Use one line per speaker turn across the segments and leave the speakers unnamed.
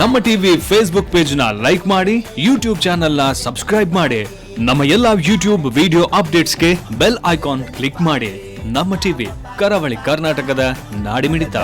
ನಮ್ಮ TV Facebook page ನ like ಮಾಡಿ, ಯೂಟ್ಯೂಬ್ ಚಾನೆಲ್ ನ ಸಬ್ಸ್ಕ್ರೈಬ್ ಮಾಡಿ. ನಮ್ಮ ಎಲ್ಲಾ ಯೂಟ್ಯೂಬ್ ವಿಡಿಯೋ ಅಪ್ಡೇಟ್ಸ್ಗೆ ಬೆಲ್ ಐಕಾನ್ ಕ್ಲಿಕ್ ಮಾಡಿ. ನಮ್ಮ ಟಿವಿ, ಕರಾವಳಿ ಕರ್ನಾಟಕದ ನಾಡಿಮಿಡಿತ.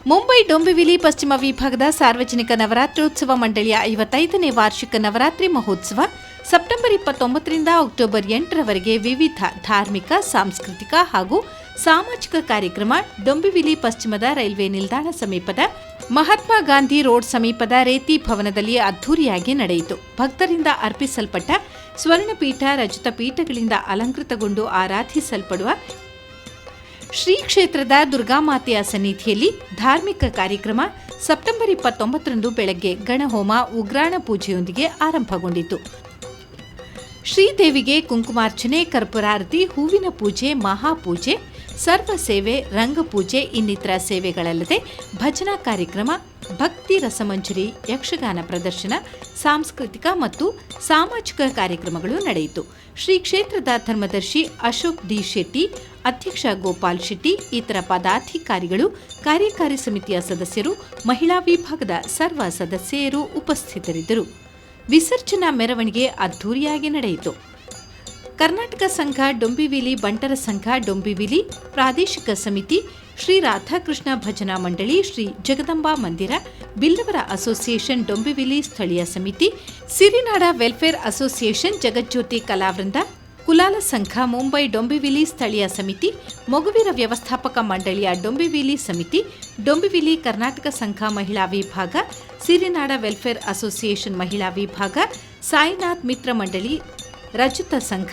ಮುಂಬೈ ಡೊಂಬಿವಿಲಿ ಪಶ್ಚಿಮ ವಿಭಾಗದ ಸಾರ್ವಜನಿಕ ನವರಾತ್ರೋತ್ಸವ ಮಂಡಳಿಯ 55ನೇ ವಾರ್ಷಿಕ ನವರಾತ್ರಿ ಮಹೋತ್ಸವ ಸೆಪ್ಟೆಂಬರ್ 29ರಿಂದ ಅಕ್ಟೋಬರ್ 8ರವರೆಗೆ ವಿವಿಧ ಧಾರ್ಮಿಕ, ಸಾಂಸ್ಕೃತಿಕ ಹಾಗೂ ಸಾಮಾಜಿಕ ಕಾರ್ಯಕ್ರಮ ಡೊಂಬಿವಿಲಿ ಪಶ್ಚಿಮದ ರೈಲ್ವೆ ನಿಲ್ದಾಣ ಸಮೀಪದ ಮಹಾತ್ಮ ಗಾಂಧಿ ರೋಡ್ ಸಮೀಪದ ರೇತಿ ಭವನದಲ್ಲಿ ಅದ್ಧೂರಿಯಾಗಿ ನಡೆಯಿತು. ಭಕ್ತರಿಂದ ಅರ್ಪಿಸಲ್ಪಟ್ಟ ಸ್ವರ್ಣಪೀಠ, ರಜತ ಪೀಠಗಳಿಂದ ಅಲಂಕೃತಗೊಂಡು ಆರಾಧಿಸಲ್ಪಡುವ ಶ್ರೀ ಕ್ಷೇತ್ರದ ದುರ್ಗಾಮಾತೆಯ ಸನ್ನಿಧಿಯಲ್ಲಿ ಧಾರ್ಮಿಕ ಕಾರ್ಯಕ್ರಮ ಸೆಪ್ಟೆಂಬರ್ 29ರಂದು ಬೆಳಗ್ಗೆ ಗಣಹೋಮ, ಉಗ್ರಾಣ ಪೂಜೆಯೊಂದಿಗೆ ಆರಂಭಗೊಂಡಿತು. ಶ್ರೀದೇವಿಗೆ ಕುಂಕುಮಾರ್ಚನೆ, ಕರ್ಪೂರಾರತಿ, ಹೂವಿನ ಪೂಜೆ, ಮಹಾಪೂಜೆ, ಸರ್ವ ಸೇವೆ, ರಂಗಪೂಜೆ ಇನ್ನಿತರ ಸೇವೆಗಳಲ್ಲದೆ ಭಜನಾ ಕಾರ್ಯಕ್ರಮ, ಭಕ್ತಿ ರಸಮಂಜರಿ, ಯಕ್ಷಗಾನ ಪ್ರದರ್ಶನ, ಸಾಂಸ್ಕೃತಿಕ ಮತ್ತು ಸಾಮಾಜಿಕ ಕಾರ್ಯಕ್ರಮಗಳು ನಡೆಯಿತು. ಶ್ರೀ ಕ್ಷೇತ್ರದ ಧರ್ಮದರ್ಶಿ ಅಶೋಕ್ ಡಿ ಶೆಟ್ಟಿ, ಅಧ್ಯಕ್ಷ ಗೋಪಾಲ್ ಶೆಟ್ಟಿ, ಇತರ ಪದಾಧಿಕಾರಿಗಳು, ಕಾರ್ಯಕಾರಿ ಸಮಿತಿಯ ಸದಸ್ಯರು, ಮಹಿಳಾ ವಿಭಾಗದ ಸರ್ವ ಸದಸ್ಯೆಯರು ಉಪಸ್ಥಿತರಿದ್ದರು. ವಿಸರ್ಜನಾ ಮೆರವಣಿಗೆ ಅದ್ಧೂರಿಯಾಗಿ ನಡೆಯಿತು. ಕರ್ನಾಟಕ ಸಂಘ ಡೊಂಬಿವಿಲಿ, ಬಂಟರ ಸಂಘ ಡೊಂಬಿವಿಲಿ ಪ್ರಾದೇಶಿಕ ಸಮಿತಿ, ಶ್ರೀ ರಾಧಾಕೃಷ್ಣ ಭಜನಾ ಮಂಡಳಿ, ಶ್ರೀ ಜಗದಂಬಾ ಮಂದಿರ, ಬಿಲ್ಲವರ ಅಸೋಸಿಯೇಷನ್ ಡೊಂಬಿವಿಲಿ ಸ್ಥಳೀಯ ಸಮಿತಿ, ಸಿರಿನಾಡ ವೆಲ್ಫೇರ್ ಅಸೋಸಿಯೇಷನ್, ಜಗಜ್ಯೋತಿ ಕಲಾವೃಂದ, ಕುಲಾಲ ಸಂಘ ಮುಂಬೈ ಡೊಂಬಿವಿಲಿ ಸ್ಥಳೀಯ ಸಮಿತಿ, ಮೊಗವೀರ ವ್ಯವಸ್ಥಾಪಕ ಮಂಡಳಿಯ ಡೊಂಬಿವಿಲಿ ಸಮಿತಿ, ಡೊಂಬಿವಿಲಿ ಕರ್ನಾಟಕ ಸಂಘ ಮಹಿಳಾ ವಿಭಾಗ, ಸಿರಿನಾಡ ವೆಲ್ಫೇರ್ ಅಸೋಸಿಯೇಷನ್ ಮಹಿಳಾ ವಿಭಾಗ, ಸಾಯಿನಾಥ್ ಮಿತ್ರ ಮಂಡಳಿ, ರಜತ ಸಂಘ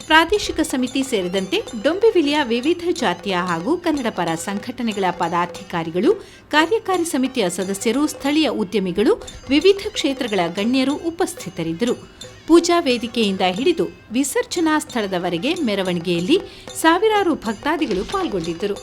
ಪ್ರಾದೇಶಿಕ ಸಮಿತಿ ಸೇರಿದಂತೆ ಡೊಂಬಿವಿಲಿಯ ವಿವಿಧ ಜಾತಿಯ ಹಾಗೂ ಕನ್ನಡ ಪರ ಸಂಘಟನೆಗಳ ಪದಾಧಿಕಾರಿಗಳು, ಕಾರ್ಯಕಾರಿ ಸಮಿತಿಯ ಸದಸ್ಯರು, ಸ್ಥಳೀಯ ಉದ್ಯಮಿಗಳು, ವಿವಿಧ ಕ್ಷೇತ್ರಗಳ ಗಣ್ಯರು ಉಪಸ್ಥಿತರಿದ್ದರು. ಪೂಜಾ ವೇದಿಕೆಯಿಂದ ಹಿಡಿದು ವಿಸರ್ಜನಾ ಸ್ಥಳದವರೆಗೆ ಮೆರವಣಿಗೆಯಲ್ಲಿ ಸಾವಿರಾರು ಭಕ್ತಾದಿಗಳು ಪಾಲ್ಗೊಂಡಿದ್ದರು.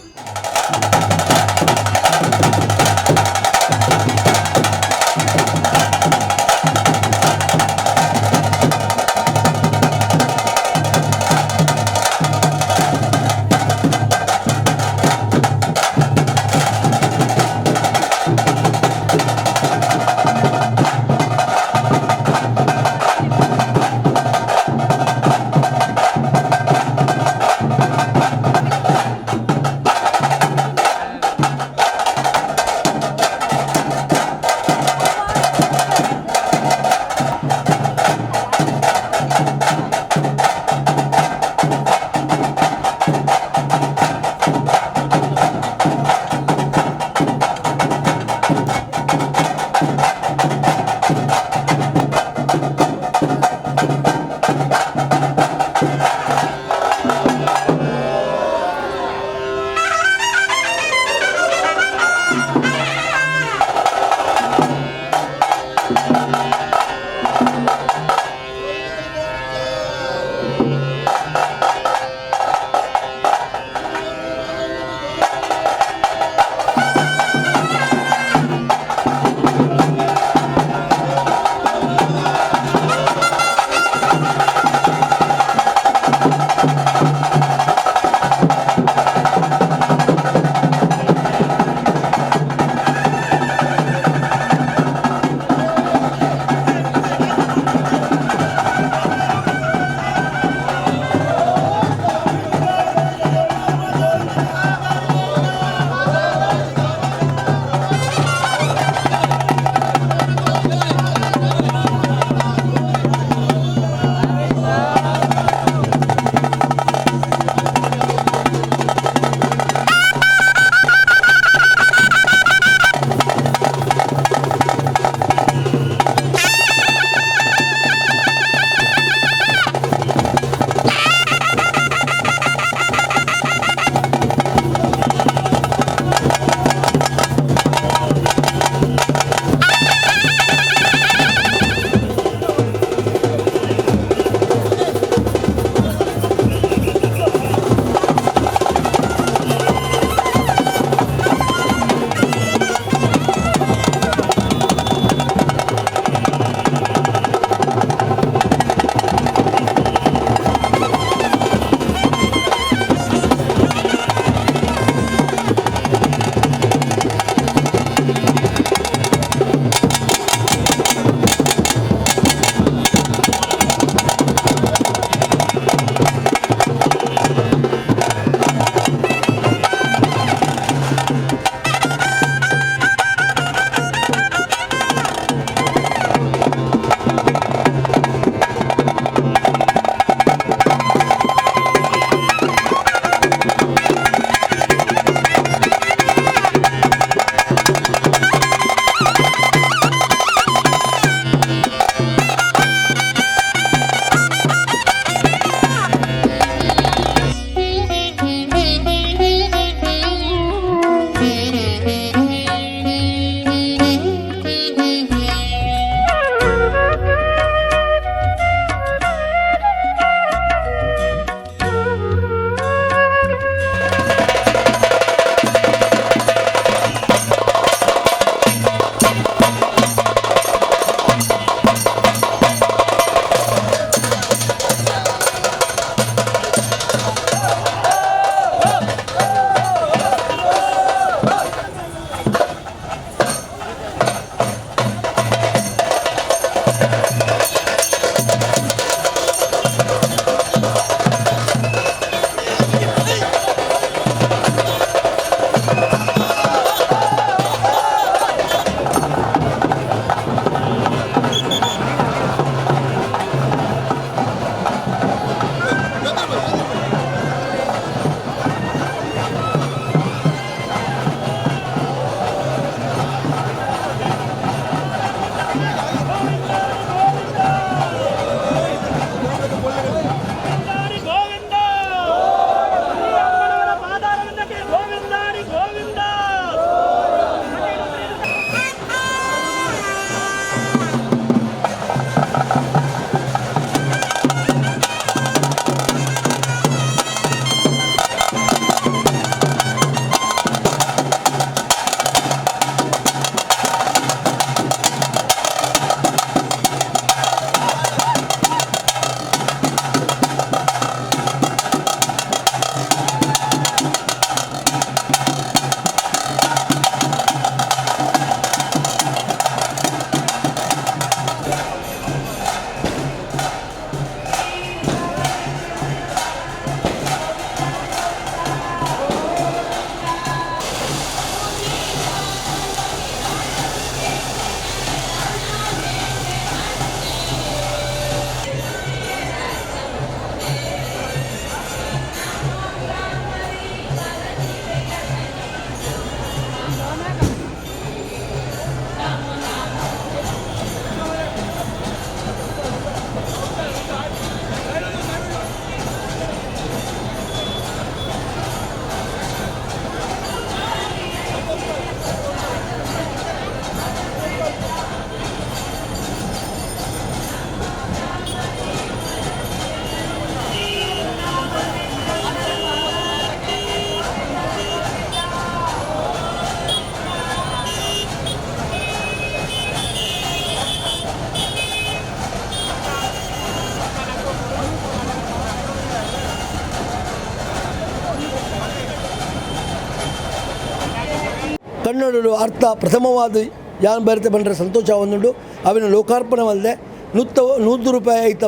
ಕನ್ನಡಡು ಅರ್ಥ ಪ್ರಥಮವಾದ ಯಾನ್ ಬರೆತೆ ಬಂದರೆ ಸಂತೋಷ ಒಂದುಂಡು ಅವಿನ ಲೋಕಾರ್ಪಣವಲ್ಲದೆ ನೂತ್ತ 100 ರೂಪಾಯಿ ಐತ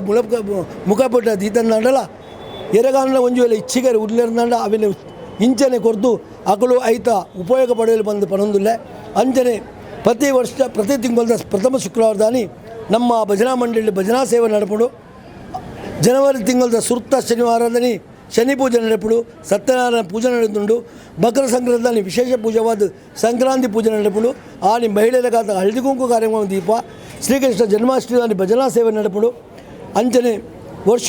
ಮುಖಪುಟ ದೀತಂದಾಂಡಲ ಎರೆಗಾನ ಒಂಜಿ ವೇಳೆ ಇಚ್ಛಿಗರು ಉಡ್ಲೆರ್ನಾಂಡ ಅವಿನ ಇಂಚನೆ ಕೊರ್ದು ಅಕಲು ಐತ ಉಪಯೋಗ ಪಡೆಯಲು ಬಂದು ಪನೊಂದುಲ್ಲೆ. ಅಂಚನೆ ಪ್ರತಿ ವರ್ಷ ಪ್ರತಿ ತಿಂಗಳ ಪ್ರಥಮ ಶುಕ್ರವಾರದಾನಿ ನಮ್ಮ ಭಜನಾ ಮಂಡಳಿ ಭಜನಾ ಸೇವೆ ನಡಪುಡು. ಜನವರಿ ತಿಂಗಳ ಸುರ್ತ ಶನಿವಾರದಲ್ಲಿ ಶನಿ ಪೂಜೆ ನಡೆಪುಡು, ಸತ್ಯನಾರಾಯಣ ಪೂಜೆ ನಡೆದುಂಡು. ಮಕರ ಸಂಕ್ರಾಂತಿ ವಿಶೇಷ ಪೂಜೆವಾದ ಸಂಕ್ರಾಂತಿ ಪೂಜೆ ನಡೆಪುಡು. ಆನಿ ಮಹಿಳೆಯರ ಗಾತ ಹಳದಿ ಕುಂಕು ಕಾರ್ಯಕ್ರಮ ದೀಪ, ಶ್ರೀಕೃಷ್ಣ ಜನ್ಮಾಷ್ಟಮಿ ಭಜನಾ ಸೇವೆ ನಡೆಪುಡು. ಅಂಚನೆ ವರ್ಷ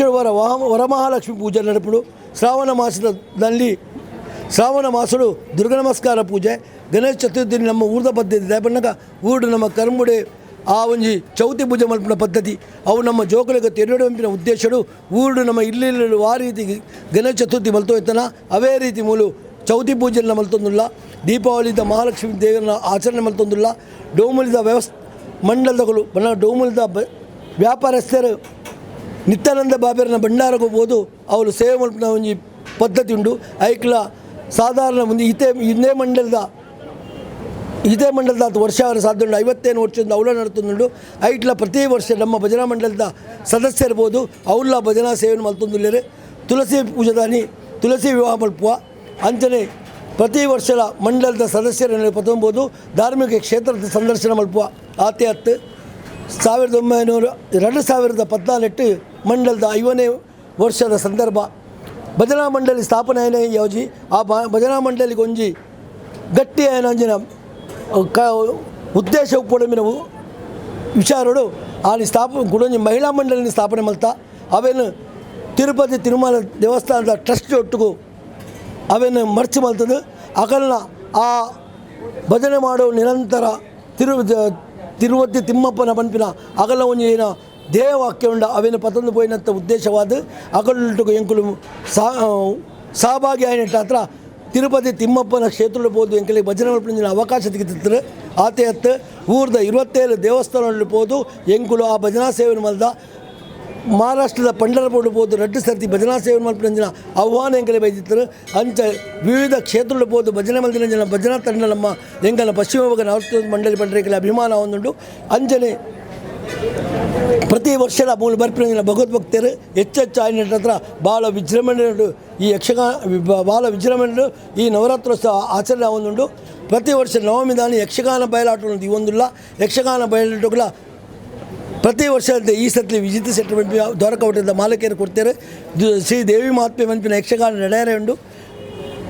ವರಮಹಾಲಕ್ಷ್ಮಿ ಪೂಜೆ ನಡೆಪುಡು. ಶ್ರಾವಣ ಮಾಸದಲ್ಲಿ ಶ್ರಾವಣ ಮಾಸಡು ದುರ್ಗ ನಮಸ್ಕಾರ ಪೂಜೆ, ಗಣೇಶ ಚತುರ್ಥಿ ನಮ್ಮ ಊರ್ದ ಪದ್ಧತಿ ದಾಯಪಣ್ಣಗ ಊರು ನಮ್ಮ ಕರ್ಮುಡೆ ಆ ಒಂಜಿ ಚೌತಿ ಪೂಜೆ ಮಲ್ಪುನ ಪದ್ಧತಿ ಅವು ನಮ್ಮ ಜೋಕುಲಿಗೆ ತೆರಳುವಂಪಿನ ಉದ್ದೇಶಡು ಊರು ನಮ್ಮ ಇಲ್ಲಿ ಆ ರೀತಿ ಗಣೇಶ ಚತುರ್ಥಿ ಮಲ್ತೋಯ್ತನ ಅವೇ ರೀತಿ ಮೂಲು ಚೌತಿ ಪೂಜೆನ ಮಲ್ತೊಂದುಲ್ಲ. ದೀಪಾವಳಿದ ಮಹಾಲಕ್ಷ್ಮಿ ದೇವರನ್ನ ಆಚರಣೆ ಮಲ್ತೊಂದುಲ್ಲ. ಡೋಮುಲಿದ ಮಂಡಲದಗಳು ಬಣ್ಣ ಡೋಮುಲಿದ ವ್ಯಾಪಾರಸ್ಥರು ನಿತ್ಯಾನಂದ ಬಾಬೆರನ ಭಂಡಾರಕ್ಕೆ ಹೋಗ್ಬೋದು ಅವರು ಸೇವೆ ಮಲ್ಪುನ ಒಂಜಿ ಪದ್ಧತಿ ಉಂಡು. ಐಕ್ಲ ಸಾಧಾರಣ ಒಂದು ಇದೇ ಮಂಡಲದ ಇದೇ ಮಂಡಲದ ಅದು ವರ್ಷ ಸಾಧ್ಯ ಉಂಟು 57 ವರ್ಷದಿಂದ ಅವಳ ನಡ್ತೊಂದುಂಡು. ಐಟ್ಲ ಪ್ರತಿ ವರ್ಷ ನಮ್ಮ ಭಜನಾ ಮಂಡಲದ ಸದಸ್ಯ ಇರ್ಬೋದು ಅವಳ ಭಜನಾ ಸೇವೆ ಮಲ್ತೊಂದುಲ್ಲೆರ್. ತುಳಸಿ ಪೂಜೆದಾನಿ ತುಳಸಿ ವಿವಾಹ ಮಲ್ಪುವ ಅಂಚನೆ ಪ್ರತಿ ವರ್ಷದ ಮಂಡಲದ ಸದಸ್ಯರನ್ನು ಪತೊಂಬೋದು ಧಾರ್ಮಿಕ ಕ್ಷೇತ್ರದ ಸಂದರ್ಶನ ಮಲ್ಪುವ. ಆತೆ ಹತ್ತು 1900 2014 ಮಂಡಲದ 50ನೇ ವರ್ಷದ ಸಂದರ್ಭ ಭಜನಾ ಮಂಡಳಿ ಸ್ಥಾಪನೆ ಯೋಜಿ ಆ ಭಜನಾ ಮಂಡಳಿಗೆ ಒಂಜಿ ಗಟ್ಟಿ ಅಂಜಿನ ಉದ್ದೇಶ ಉಪ್ಪೊಡಮಿನ ವಿಚಾರಡು ಆನಿ ಗುಡೊಂಜಿ ಮಹಿಳಾ ಮಂಡಳಿನ ಸ್ಥಾಪನೆ ಮಲ್ತ ಅವೇನು ತಿರುಪತಿ ತಿರುಮಲ ದೇವಸ್ಥಾನದ ಟ್ರಸ್ಟ್ ಒಟ್ಟಿಗೂ ಅವೇನು ಮರ್ಚ್ ಮಲ್ತದು. ಅಕಲ್ನ ಆ ಭಜನೆ ಮಾಡೋ ನಿರಂತರ ತಿರುಪತಿ ತಿಮ್ಮಪ್ಪನ ಪನ್ಪಿನ ಅಗಲ ಒಂಜಿ ಏನ ಧ್ಯೇಯವಾಕ್ಯ ಉಂಡ ಅವೇನು ಪತಂದು ಪೋಯಿನಂತ ಉದ್ದೇಶವಾದ ಅಗಲುಟುಗು ಎಂಕುಲು ಸಹಭಾಗಿ ಆಯಿನಟ್ಟ ಹತ್ರ ತಿರುಪತಿ ತಿಮ್ಮಪ್ಪನ ಕ್ಷೇತ್ರದ ಪೋದು ಎಂಕಲಿಗೆ ಭಜನೆ ಮಲ್ಪುನ ಅವಕಾಶ ತಿಕ್ಕಿತ್ತಿತ್ತು. ಆತೆ ಹತ್ತು ಊರ್ದ 27 ದೇವಸ್ಥಾನದಲ್ಲಿ ಪೋದು ಎಂಕುಲು ಆ ಭಜನಾ ಸೇವೆ ಮಲ್ದ. ಮಹಾರಾಷ್ಟ್ರದ ಪಂಡರಪುರ ಪೋದು ರಡ್ಡು ಸರ್ತಿ ಭಜನಾ ಸೇವೆ ಮಲ್ಪುನ ಆಹ್ವಾನ ಎಂಕಲೆ ಬೈದಿತ್ತರು. ಅಂಚ ವಿವಿಧ ಕ್ಷೇತ್ರಗಳು ಪೋದು ಭಜನೆ ಮಲ್ದಿನ ಜನ ಭಜನಾ ತಂಡ ನಮ್ಮ ಎಂಕಲ್ನ ಪಶ್ಚಿಮ ಭಾಗ ನವರಾತ್ರಿ ಮಂಡಳಿ ಪಂಡರಿಕೆಲ ಅಭಿಮಾನ ಒಂದುಂಡು. ಅಂಚನೆ ಪ್ರತಿ ವರ್ಷದ ಮೂಲ ಬರ್ಪಿನ ಭಗವದ್ಭಕ್ತರು ಹೆಚ್ಚೆಚ್ಚು ಆಯ್ನ ಹತ್ರ ಭಾಳ ವಿಜೃಂಭಣೆ ಈ ಯಕ್ಷಗಾನ ಭಾಳ ವಿಜೃಂಭಣೆ ಈ ನವರಾತ್ರೋತ್ಸವ ಆಚರಣೆ ಒಂದುಂಡು. ಪ್ರತಿ ವರ್ಷ ನವಮಿ ದಾನಿ ಯಕ್ಷಗಾನ ಬಯಲಾಟ ಈ ಒಂದುಲ್ಲ ಯಕ್ಷಗಾನ ಬಯಲಾಟಗಳ ಪ್ರತಿ ವರ್ಷ ಈ ಸತಿ ವಿಜಿತ ಸೆಟ್ಟಿ ದ್ವಾರಕಾವಟದ ಮಾಲಕರು ಕೊಡ್ತಾರೆ. ಶ್ರೀ ದೇವಿ ಮಹಾತ್ಮೆ ಮನ್ಪಿನ ಯಕ್ಷಗಾನ ನಡೆಯರೆ ಉಂಡು.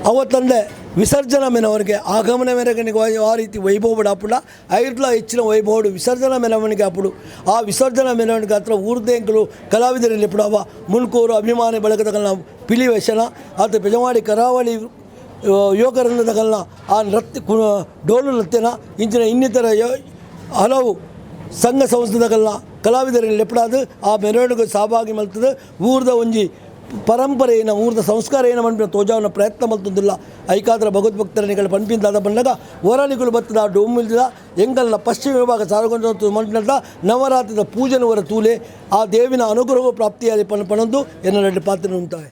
ಅವತ್ತಂದೆ ವಿಸರ್ಜನಾ ಮೆನವರಿಗೆ ಆಗಮನ ಮೇರೆಗೆ ಆ ರೀತಿ ವೈಭವ ಆಪುಡ ಐರ್ಲ ಹೆಚ್ಚಿನ ವೈಭವ ವಿಸರ್ಜನಾ ಮೆರವಣಿಗೆ ಆಪುಡು. ಆ ವಿಸರ್ಜನಾ ಮೆರವಣಿಗೆ ಹತ್ರ ಊರ್ದೇಂಕಲು ಕಲಾವಿದರಲ್ಲಿ ಪುಡವ ಮುನ್ಕೂರು ಅಭಿಮಾನಿ ಬಳಗದಗಲ್ನ ಪಿಲಿ ವೇಷನ ಆತ ಪೆಜಮಾಡಿ ಕರಾವಳಿ ಯುವಕರಂದಗಲ್ನ ಆ ನೃತ್ಯ ಡೋಲು ನೃತ್ಯನ ಇಂಚಿನ ಇನ್ನಿತರ ಹಲವು ಸಂಘ ಸಂಸ್ಥೆದಗಲ್ನ ಕಲಾವಿದರಲ್ಲಿ ಲೆಪ್ಪಡಾದು ಆ ಮೆರವಣಿಗೆ ಸಹಭಾಗಿ ಮಲ್ತದೆ. ಊರ್ದ ಒಂಜಿ ಪರಂಪರೆ ಏನ ಊರ್ದ ಸಂಸ್ಕಾರ ಏನ ಮನ್ಪಿನ ತೋಜಾವನ ಪ್ರಯತ್ನ ಮಲ್ತೊಂದುಲ್ಲ. ಐಕಾದ್ರ ಭಗವದ್ಭಕ್ತರನಿಗಳ ಪನ್ಪಿಂದಾದ ಬಂದಾಗ ವರನಿಗಳು ಬತ್ತದ ಡೋಮಿಲ್ದ ಎಂಗಲ್ನ ಪಶ್ಚಿಮ ವಿಭಾಗ ಸಾರ್ವಜನಿಕ ಮಂಡಲದ ನವರಾತ್ರಿದ ಪೂಜನವರ ತೂಲೆ ಆ ದೇವಿನ ಅನುಗ್ರಹ ಪ್ರಾಪ್ತಿಯಾಗಿ ಪಣಂದು ಎನ್ನ ಪಾತ್ರ ಉಂಟಾವೆ.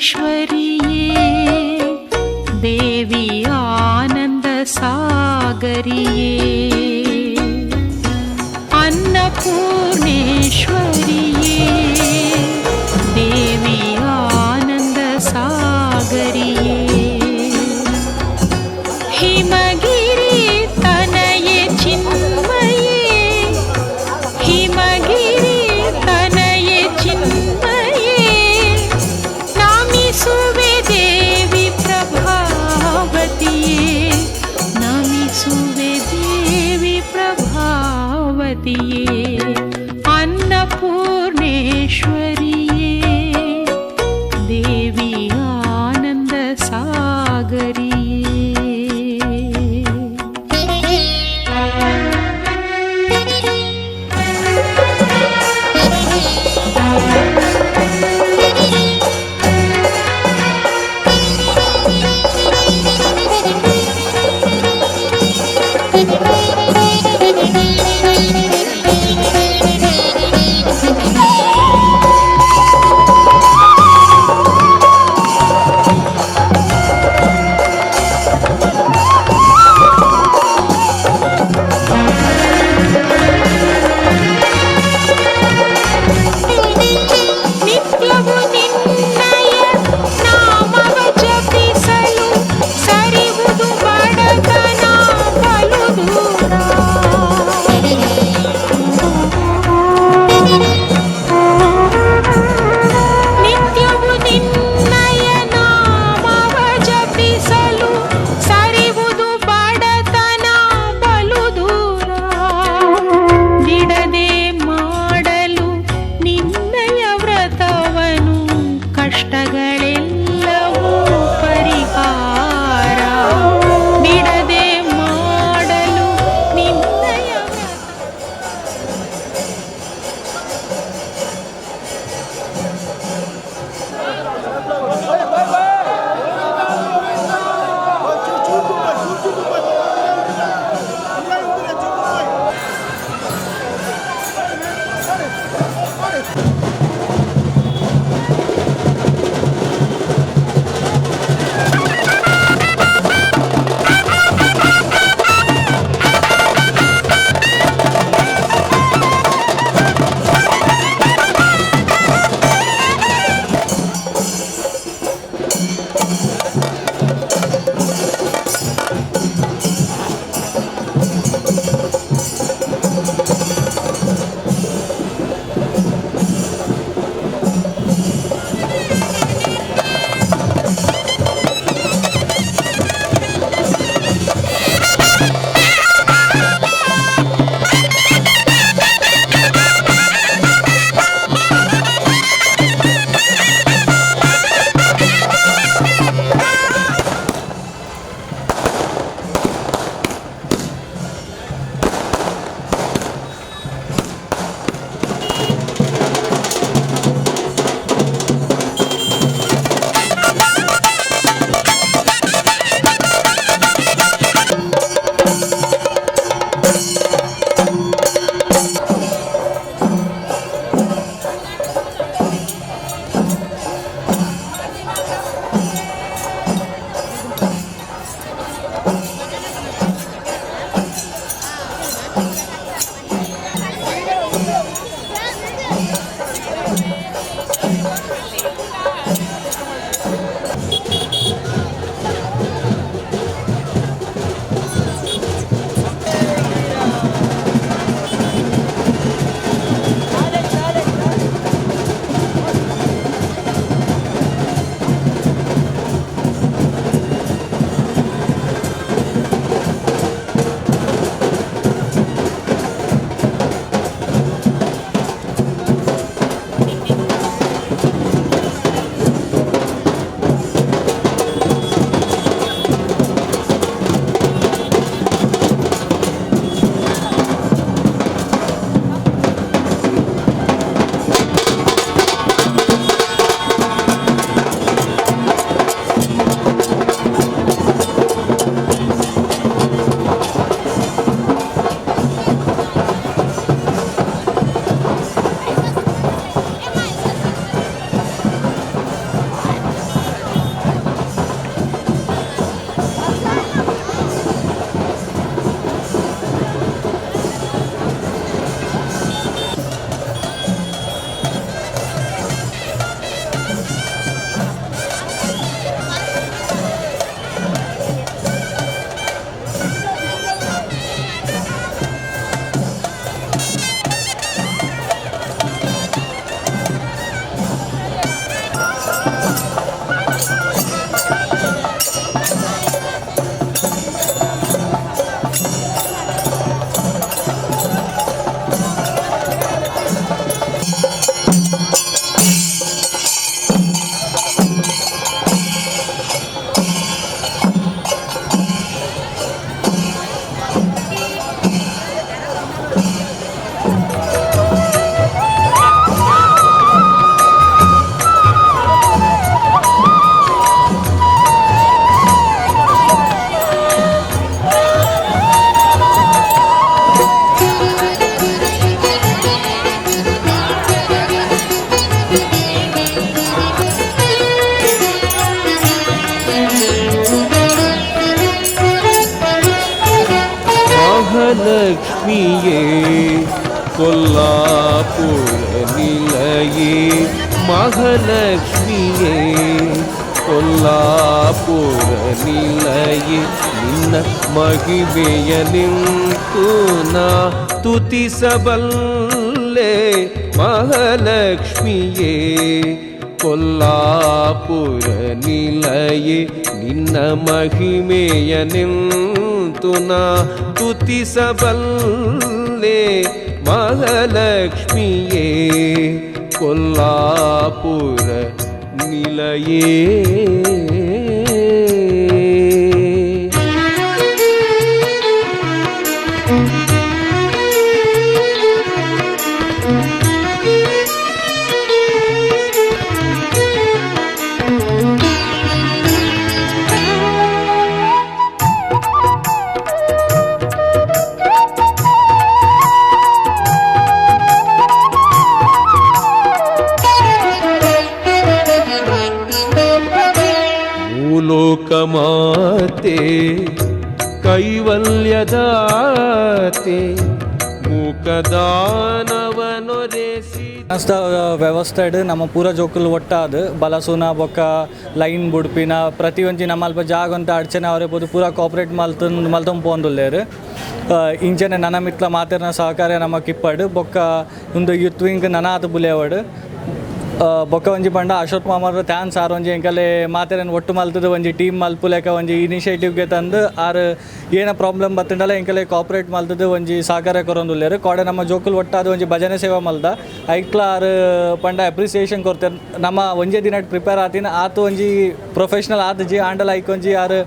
ಅನ್ನಪೂರ್ಣೇಶ್ವರಿಯೇ, ದೇವಿ ಆನಂದ ಸಾಗರಿಯೇ. ಅನ್ನಪೂರ್ಣೇಶ್ವರಿಯೇ, ದೇವಿ ಆನಂದ ಸಾಗರಿಯೇ. ಹಿಮಗಿರಿ ತನಯೆ ಚಿನ್ಮಯೇ, ಹಿಮಗಿರಿ ತನಯೆ ಚಿನ್ಮಯೇ, ನಮಿಸುವೆ ದೇವಿ ಪ್ರಭಾವತಿಯೇ, ನಮಿಸುವೆ ದೇವಿ ಪ್ರಭಾವತಿಯೇ. ಅನ್ನಪೂರ್ಣೇಶ್ವರಿಯೇ, ದೇವಿ ಆನಂದ ಸಾಗರಿಯೇ. ನಿತ್ಯವು ನಿನ್ನಯ ನಾಮವ ಜಪಿಸಲು ಸರಿವುದು ಬಡತನ ಬಲು ದೂರ.
ಮಹಾಲಕ್ಷ್ಮಿಯೇ, ಕೊಲ್ಲಾಪುರ ನಿಲಯೇ ಮಹಾಲಕ್ಷ್ಮಿಯೇ, ಕೊಲ್ಲಾಪುರ ನಿಲಯೇ ನಿನ್ನ ಮಹಿಮೆಯ ನಿಂತು ನಾ ತುತಿಸಬಲ್ಲೆ ಮಹಾಲಕ್ಷ್ಮಿಯೇ, ಕೊಲ್ಲಾಪುರ ನಿಲಯೇ ನಿನ್ನ ಮಹಿಮೆಯ ನಿಂತು ನಾ ತುತಿಸಬಲ್ಲೆ ಮಹಾಲಕ್ಷ್ಮಿಯೇ, ಕೊಲ್ಲಾಪುರ ನಿಲಯೇ. ಭೂಲೋಕಮಾತೆ ಕೈವಲ್ಯದಾತೆ ಮೂಕದಾನವನೊರೆಸಿ
ವ್ಯವಸ್ಥೆಡ್ ನಮ್ಮ ಪೂರ ಜೋಕುಲು ಒಟ್ಟಾದ್ ಬಲಸುನ ಬೊಕ್ಕ ಲೈನ್ ಬುಡ್ಪಿನ ಪ್ರತಿಯೊಂಜಿ ನಮ್ಮ ಅಲ್ಪ ಜಾಗ ಅಂತ ಅಡ್ಚನೆ ಅವರೇ ಪೋದು ಪೂರ ಕೋಆಪರೇಟ್ ಮಲ್ತೊಂದು ಮಲ್ತೊಂದು ಪೋಂದುಲ್ಲೆರ್. ಇಂಚನೆ ನನ ಮಿತ್ಲ ಮಾತೆರ್ನ ಸಹಕಾರ ನಮ್ಮ ಕಿಪ್ಪಡ್ ಬೊಕ್ಕ ಉಂದು ಯೂತ್ ವಿಂಗ್ ನನಾತ್ ಬುಲೆವಡ್. ಬೊಕ್ಕ ಒಂಜಿ ಪಂಡ ಅಶ್ವಥ್ ಮಾಮರ್ thanks ಆರ್ ಒಂಜಿ ಎಂಕಲೆ ಮಾತೆರೆನ್ ಒಟ್ಟು ಮಲ್ತದ ಒಂಜಿ ಟೀಮ್ ಮಲ್ಪುಲೆಕ ಒಂಜಿ ಇನಿಷಿಯೇಟಿವ್ಗೆ ತಂದು ಆರ್ ಏನ ಪ್ರಾಬ್ಲಮ್ ಬತ್ತುಂಡಲ ಎಂಕಲೆ ಕೋಆಪರೇಟ್ ಮಲ್ತದ ಒಂಜಿ ಸಹಕಾರ ಕೊರೊಂದುಲ್ಲೆರ್. ಕೋಡೆ ನಮ್ಮ ಜೋಕುಲು ಒಟ್ಟಾದ್ ಒಂಜಿ ಭಜನೆ ಸೇವೆ ಮಲ್ದ ಐಕ್ಲ ಆರ್ ಪಂಡ ಅಪ್ರಿಸಿಯೇಷನ್ ಕೊರ್ತೆರ್. ನಮ್ಮ ಒಂಜೇ ದಿನ ಪ್ರಿಪೇರ್ ಆತಿನ ಆತು ಒಂಜಿ ಪ್ರೊಫೆಷ್ನಲ್ ಆತುಜಿ ಆಂಡಲ ಐಕ್ ಒಂಜಿ ಆರ್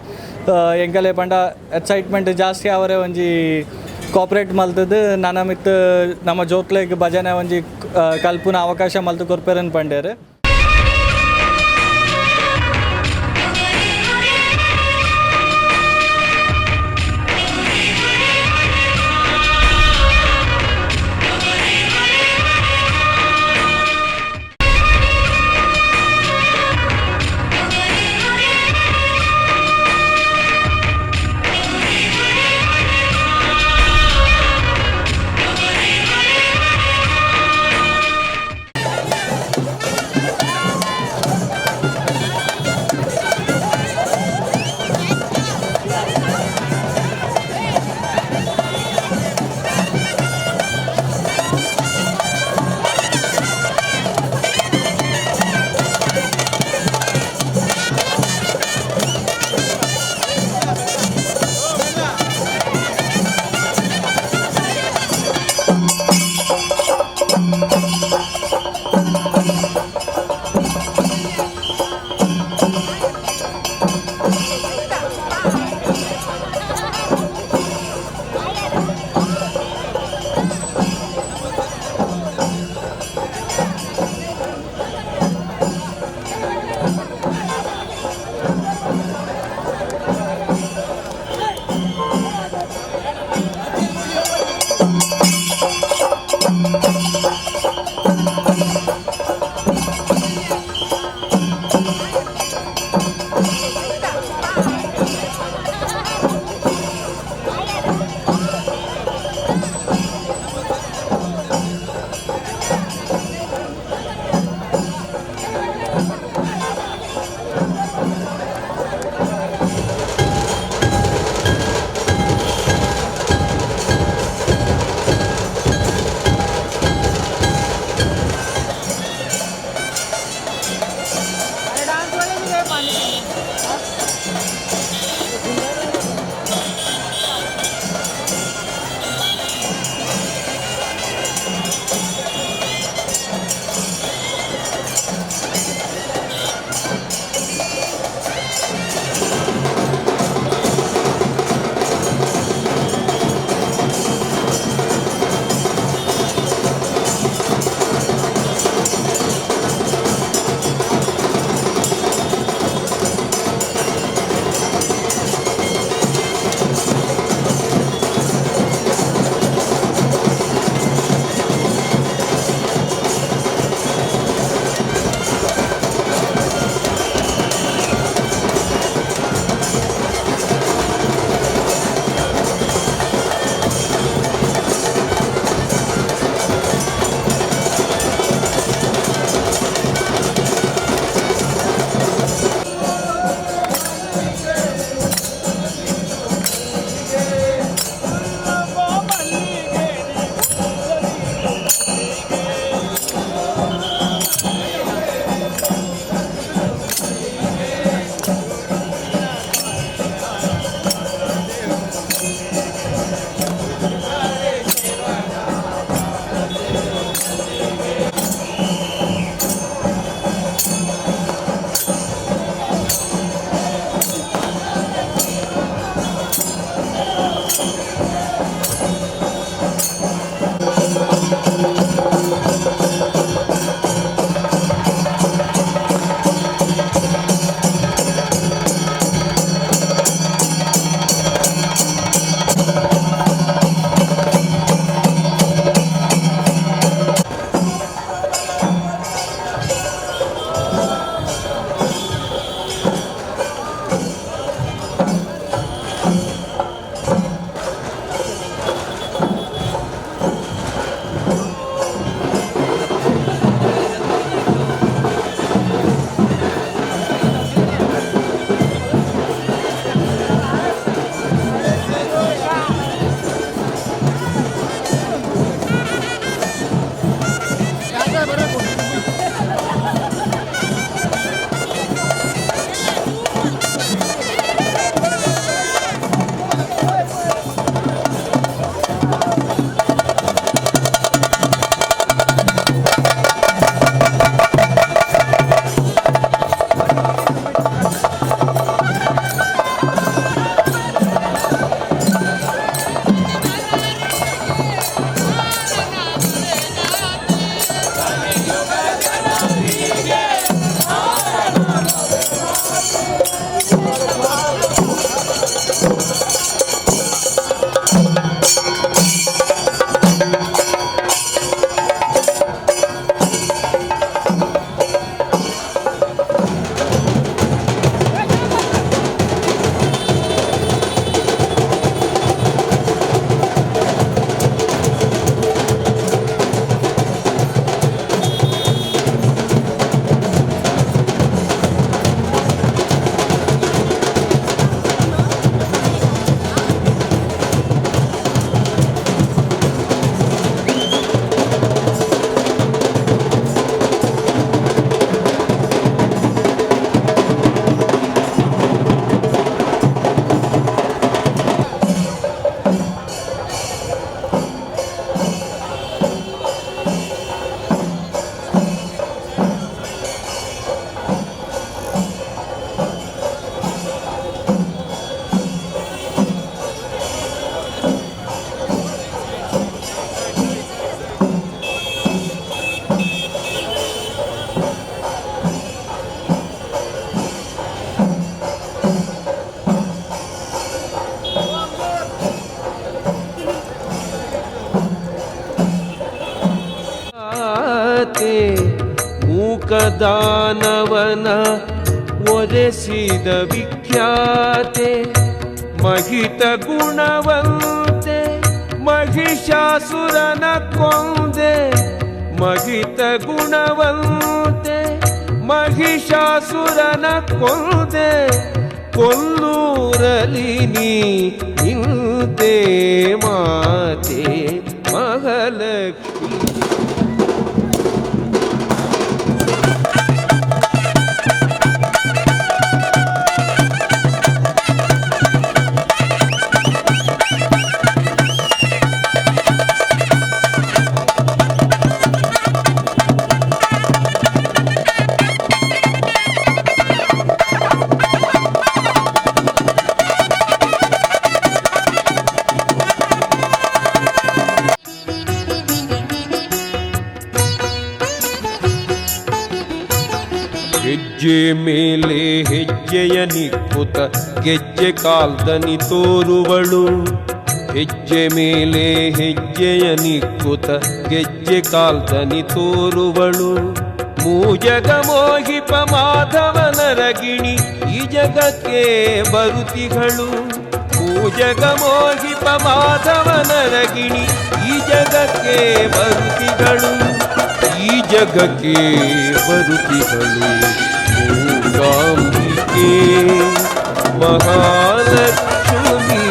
ಎಂಕಲೆ ಪಂಡ ಎಕ್ಸೈಟ್ಮೆಂಟ್ ಜಾಸ್ತಿ ಅವರೇ ಒಂಜಿ ಕೋಆಪರೇಟ್ ಮಲ್ತದ ನನ ಮಿತ್ತ್ ನಮ್ಮ ಜೋಕ್ಲೆಗ್ ಭಜನೆ ಒಂಜಿ ಕಲ್ಪುನ ಅವಕಾಶ ಮಲ್ತು ಕೊರ್ಪೆರನ್ ಪಂಡೇರು.
ಮಾತೆ ಮೂಕದಾನವನ ಒರೆಸಿದ ವಿಖ್ಯಾತೆ ಮಹಿತ ಗುಣವಂತೆ ಮಹಿಷಾಸುರನ ಕೊಂದೆ ಮಹಿತ ಗುಣವಂತೆ ಮಹಿಷಾಸುರನ ಕೊಂದೆ ಕೊಲ್ಲೂರಲಿ ನೀ ನಿಂತೆ ಮಾತೆ ಮಹಾಲಕ್ಷ್ಮಿ. ಹೆಜ್ಜೆ ಮೇಲೆ ಹೆಜ್ಜೆಯ ನಿಕ್ಕುತ ಗೆಜ್ಜೆ ಕಾಲ್ದನಿ ತೋರುವಳು. ಹೆಜ್ಜೆ ಮೇಲೆ ಹೆಜ್ಜೆಯ ನಿಕ್ಕುತ ಗೆಜ್ಜೆ ಕಾಲ್ದನಿ ತೋರುವಳು. ಮೂಜಗ ಮೋಹಿಪ ಮಾಧವನರಗಿಣಿ ಈ ಜಗಕ್ಕೆ ಬರುತಿಗಳು. ಮೂಜಗ ಮೋಹಿಪ ಮಾಧವನರಗಿಣಿ ಈ ಜಗಕ್ಕೆ ಬರುತಿಗಳು. ಈ ಜಗಕ್ಕೆ ಬರುತಿಗಳು ಮೂಕಾಂಬಿಕೆ ಮಹಾಲಕ್ಷ್ಮಿ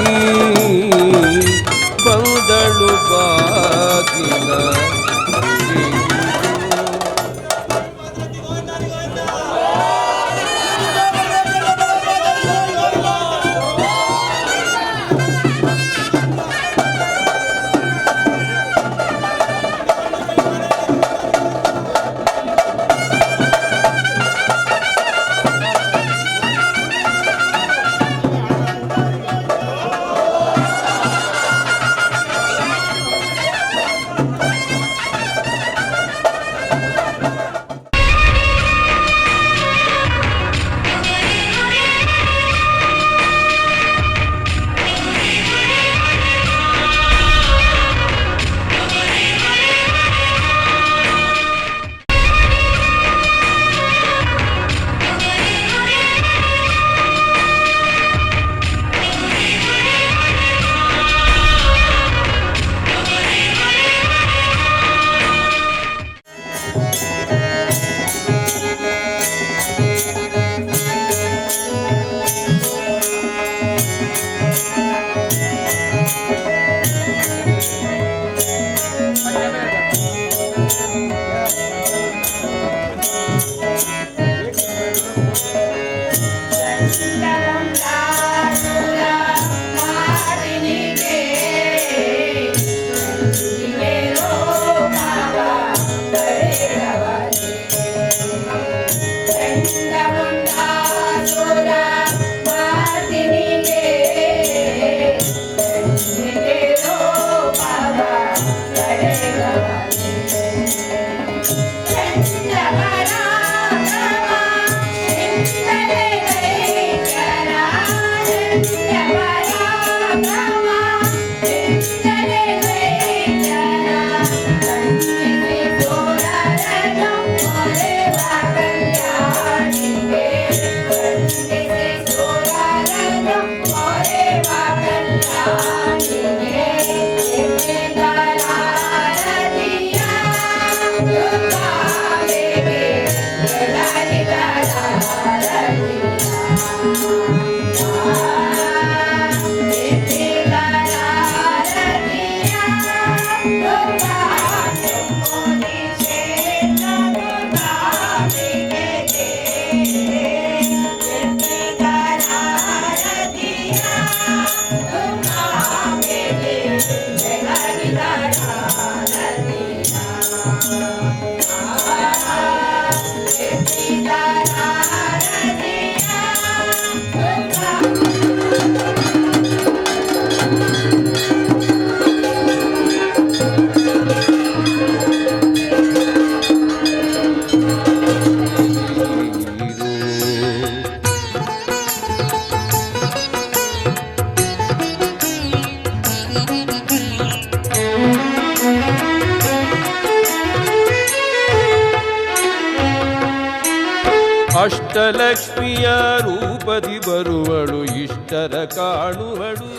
ಬಂದಳು ಬಾಗಿನ. ಅಷ್ಟಲಕ್ಷ್ಮಿಯ ರೂಪದಿ ಬರುವಳು ಇಷ್ಟರ ಕಾಣುವಳು.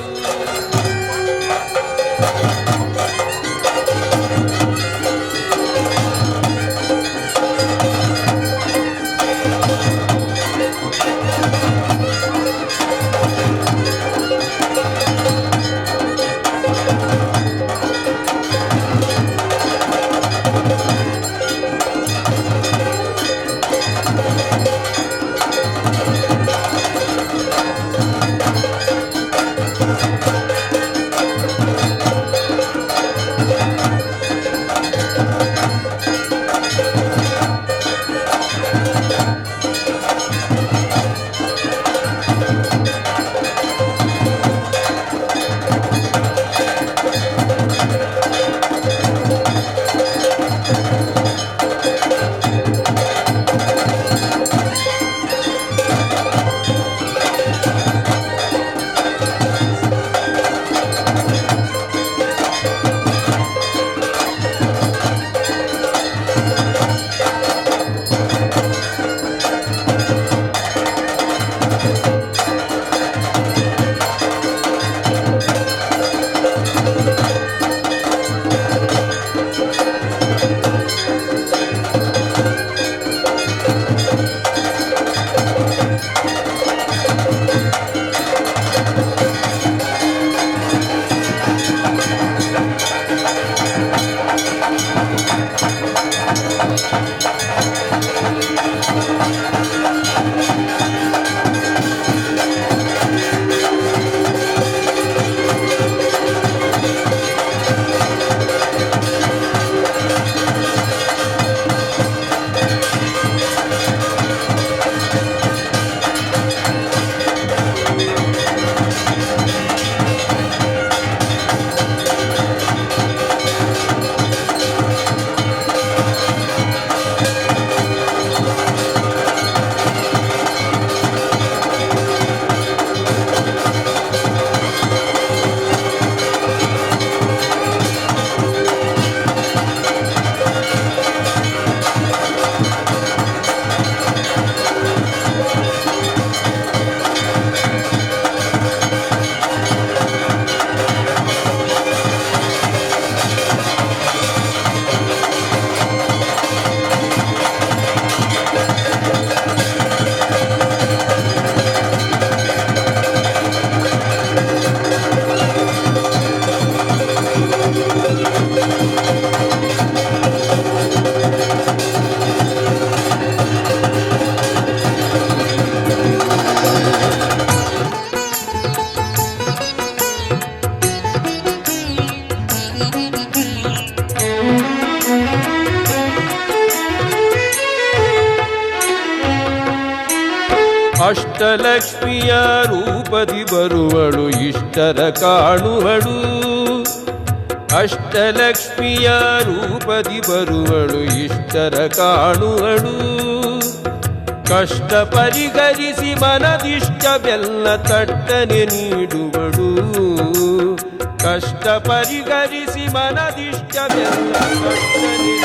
ಅಷ್ಟಲಕ್ಷ್ಮಿಯ ರೂಪದಿ ಬರುವಳು ಇಷ್ಟರ ಕಾಣುವಳು. ಅಷ್ಟಲಕ್ಷ್ಮಿಯ ರೂಪದಿ ಬರುವಳು ಇಷ್ಟರ ಕಾಣುವಳು. ಕಷ್ಟ ಪರಿಹರಿಸಿ ಮನದಿಷ್ಟವೆಲ್ಲ ತಟ್ಟನೆ ನೀಡುವಳು. ಕಷ್ಟ ಪರಿಹರಿಸಿ ಮನದಿಷ್ಟವೆಲ್ಲ ತಟ್ಟನೆ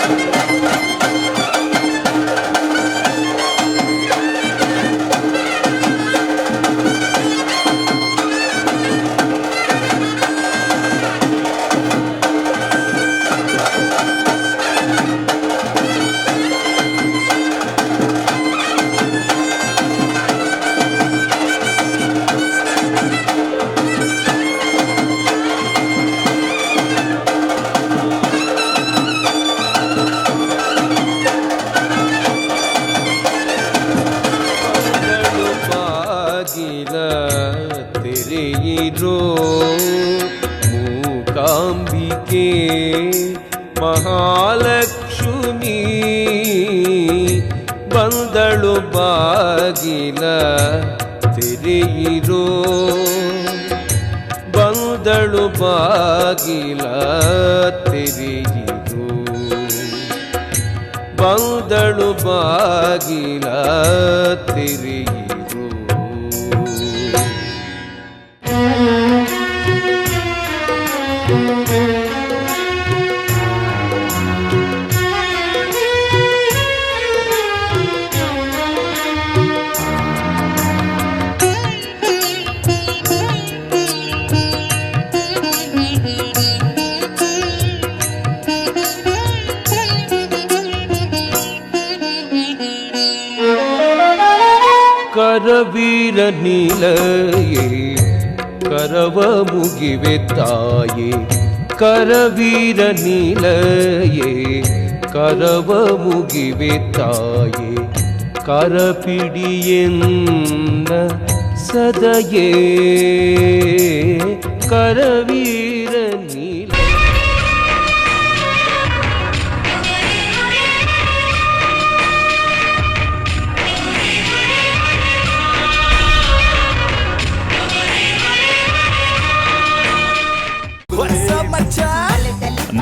ಮೂಕಾಂಬಿಕೆ ಮಹಾಲಕ್ಷ್ಮಿ ಬಂದಳು ಬಾಗಿಲ ತೆರೆಯಿರೋ, ಬಂದಳು ಬಾಗಿಲ ತೆರೆಯಿರೋ, ಬಂದಳು ಬಾಗಿಲ ತೆರೆಯಿರೋ. ಕರವೀರ ನೀಲಯೇ ಕರವ ಮುಗಿವೆ ತಾಯೇ ಕರವೀರ ನೀಲಯೇ ಕರವ ಮುಗಿವೆ ತಾಯೇ ಕರಪಿಡಿಯೆನ್ನ ಸದಯೇ ಕರವೀರ ನೀಲ.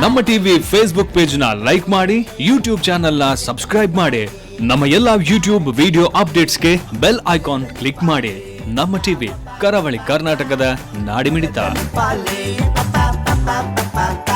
ನಮ್ಮ ಟಿವಿ ಫೇಸ್ಬುಕ್ ಪೇಜ್ ನ ಲೈಕ್ ಮಾಡಿ, ಯೂಟ್ಯೂಬ್ ಚಾನೆಲ್ ನ ಸಬ್ಸ್ಕ್ರೈಬ್ ಮಾಡಿ. ನಮ್ಮ ಎಲ್ಲಾ ಯೂಟ್ಯೂಬ್ ವಿಡಿಯೋ ಅಪ್ಡೇಟ್ಸ್ಗೆ ಬೆಲ್ ಐಕಾನ್ ಕ್ಲಿಕ್ ಮಾಡಿ. ನಮ್ಮ ಟಿವಿ, ಕರಾವಳಿ ಕರ್ನಾಟಕದ ನಾಡಿಮಿಡಿತ.
Pa pa pa pa pa.